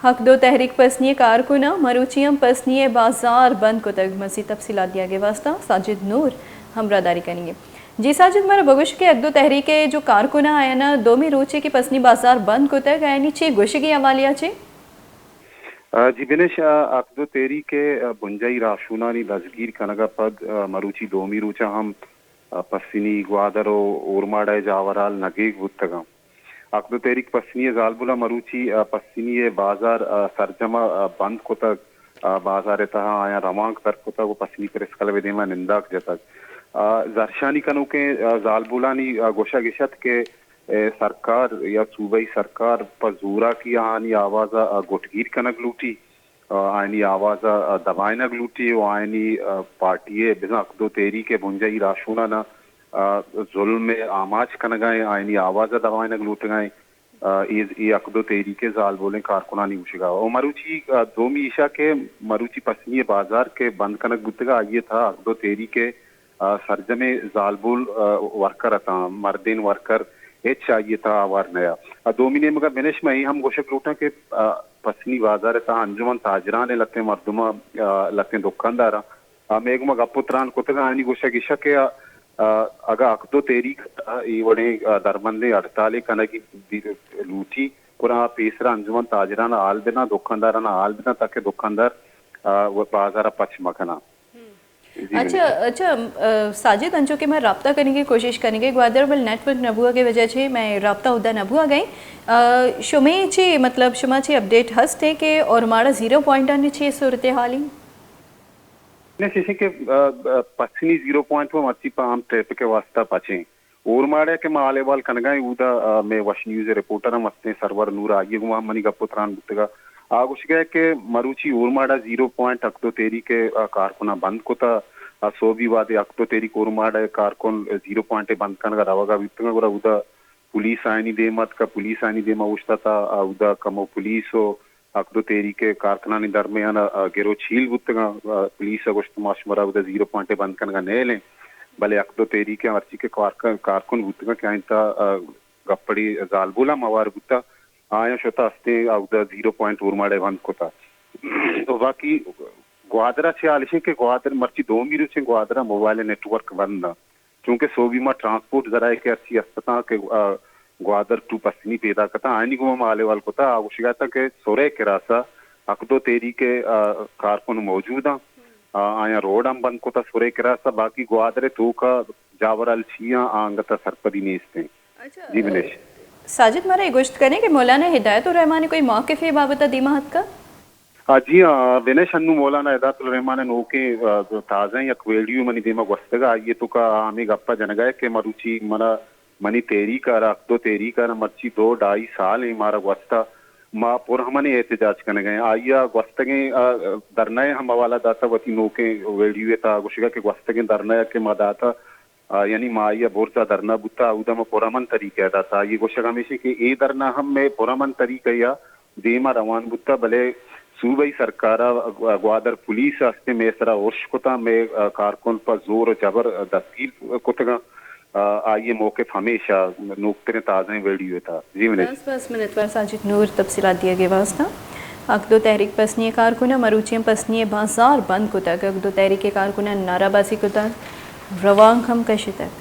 حق دو تحریک پسنی ءِ کارکناں مروچی ہم پسنی ءِ بازار بند کتگ۔ مزید تفصیلات دیگ ءِ واستہ ساجد نور ہمراہ داری کنگ ءَ۔ جی ساجد، مارا بگوش کہ حق دو تحریک ءِ جو کارکناں آیاناں دومی روچے کہ پسنی بازار بند کتگ، آیانی چے گوشگی حوالے ءَ چے؟ آ، جی بنش، آ، حق دو تحریک ءِ، آ، بنجاہی راہشونانی دزگیر کنگ ءَ پد، آ، مروچی دومی روچ ءَ ہم، آ، پسنی گوادر و اورماڑہ ءِ جاورحال نگیگ بوتگ انت۔ حق دو تحریک پسنی ءِ زالبولاں مروچی، آ، پسنی ءِ بازار، آ، سرجم ءَ، آ، بند کتگ، آ، بازار ءِ تہا آیاں روانک در کتگ و پسنی پریس کلب ءِ دیما ننداک جتگ۔ آ، زھرشانی کنوکیں، آ، زالبولانی، آ، گوشگ اش ات کہ، اے، سرکار یا صوبائی سرکار پہ زوراکی آہانی آواز ءَ، آ، گٹگیر کنگ لوٹی، آ، آیانی آواز ءَ، آ، دبائینگ لوٹی و آیانی، آ، پارٹی ءِ بزاں حق دو تحریک ءِ بنجاہی راہشوناناں، آ، ظلم ءِ آماچ کنگ ءَ ایں، آیانی آواز ءَ دبائینگ لوٹگ ءَ ایں۔ آ، اے، اے حق دو تحریک ءِ زالبولیں کارکنانی گوشگ ءَ۔ و مروچی، آ، دومی ایشا کہ مروچی پسنی ءِ بازار کہ بند کنگ بوتگ ءَ، آئی ءِ تہا حق دو تحریک ءِ، آ، سرجمیں زالبول، آ، ورکر اتاں، مردین ورکر ہچ آئی ءِ تہا آوار نیا۔ آ، دومی نیمگ ءَ بنش، من اے ہم گوشگ لوٹاں کہ، آ، پسنی بازار ءِ تہا انجمن تاجران ءِ لھتیں مردماں، آ، لھتیں دکانداراں آ، مئے گوما گپ و تران کتگ، آیانی گوشگ ایش کہ، آ، آ، اگاں حق دو تحریک ءَ اے وڑیں، آ، درمندیں ہڑتالے کنگی دی-، لوٹی، گڑا آ پیسرا انجمن تاجران ءَ حال بداں، دکانداران ءَ حال بداں، تاکہ دکاندار، آ، و بازار ءَ پچ مکناں۔ جی اچھا، بلے۔ اچھا، آ، ساجد، انچو کہ ما رابطہ کنگی کوشش کنگے گوادر، بل نیٹ ورک نہ بوگے وجہ چے مئے رابطہ ادا نہ بوگے۔ آ، شمے چے، مطلب، شما چے اپڈیٹ ہستے کہ اورماڑہ زیرو پوائنٹ آنی چے صورتحالی؟ نہ، چیشیں کہ، آ، آ، پسنی زیرو پوائنٹ ءَ مرچی پہ عام ٹریفک ءِ واستہ پچیں۔ اورماڑہ کہ ما حال احوال کنگا ایں، اودا، آ، مئے وش نیوز ءِ رپورٹر ہم ہستیں، سرور نور، آئی ءِ گوما منی گپ و تران بوتگا۔ آ گوشگا کہ مروچی اورماڑہ زیرو پوائنٹ حق دو تحریک ءِ، آ، کارکناں بند کتا۔ آ، سوبی وہدے حق دو تحریک اورماڑہ ءِ کارکن زیرو پوائنٹ ءِ بند کنگا روگا بیتگا، گڑا اودا پولیس آیانی دیم اتکا، پولیس آیانی دیما اوشتاتا، آ، اودا کمو پولیس و حق دو تحریک ءِ کارکنانی درمیان ءَ، آ، گر و چیل بوتگاں۔ آ، پولیس ءَ گوشت، ما شمارا اودا زیرو پوائنٹ ءِ بند کنگا نیلیں، بلے حق دو تحریک ءِ ہرچی کہ کارکن، کارکن بوتگاں کہ آئین تہا، آ، گپڑی زالبولاں ہوار بوتا، آیاں شتا ہستیں اودا زیرو پوائنٹ اورماڑہ ءَ بند کتا۔ و باقی گوادر ءَ چے حال اش کہ گوادر مرچی دومی روچیں گوادر ءَ موبائل نیٹ ورک بند ءَ۔ چونکہ سوبی ما ٹرانسپورٹ ذرائع کہ ہرچی است اتاں کہ، آ، گوادر ٹو پسنی پیداک اتاں، آیانی گوما ما حال احوال کتا، آ گوشگا اتاں کہ سورہ کراس ءَ حق دو تحریک ءِ، آ، کارکن موجود آں، آ، آیاں روڈ ہم بند کتا سورہ کراس ءَ، باقی گوادر ءِ توکا جاورحال چی آں، آ انگتا سرپدی نیست ایں۔ اچھا، جی بنش۔ ساجد، مارا اے گوشت کنے کہ مولانا ہدایت الرحمان ءِ کوئی موقف اے بابت ءَ دیما اتکا؟ آ، جی ہاں، بنش، انوں مولانا ہدایت الرحمان ءِ نوکیں، آ، تازہ یک ویڈیو منی دیما گوستگ، آئی ءِ توکا آ ہمے گپ ءَ جنگا کہ مروچی منا، منی تحریک ءَ را، حق دو تحریک ءَ را مرچی دو ڈھائی سال ایں مارا گوستا، ما پرامنیں احتجاج کنگا ایں۔ آئی ءَ گوستگیں، آ، دھرنا ءِ ہم حوالہ داتا وتی نوکیں ویڈیو ءِ تہا، گوشگا کہ گوستگیں دھرنا ءَ کہ ما داتا، آ، یعنی ما آئی ءَ برزا دھرنا بوتا، اودا ما پرامن طریقہ ءَ داتا۔ آئی ءِ گوشگ ہمیش کہ اے دھرنا ہم مئے پرامن طریقہ ءَ دیما روان بوتا، بلے صوبائی سرکار ءَ، گوادر پولیس ءَ ہستیں مئے سرا ارش کتا، مئے، آ، کارکن پہ زور و جبر دستگیر کتگاں۔ آ، آئی ءِ موقف ہمیش ءَ نوکتریں تازہیں ویڈیو ءِ تہا۔ جی منش۔ باز باز منتوار ساجد نور تفصیلات دیگ ءِ واستہ۔ حق دو تحریک پسنی ءِ کارکناں مروچی ہم پسنی ءِ بازار بند کتگ۔ حق دو تحریک ءِ کارکناں نعرہ بازی کتگ، روانک ہم کشتگ۔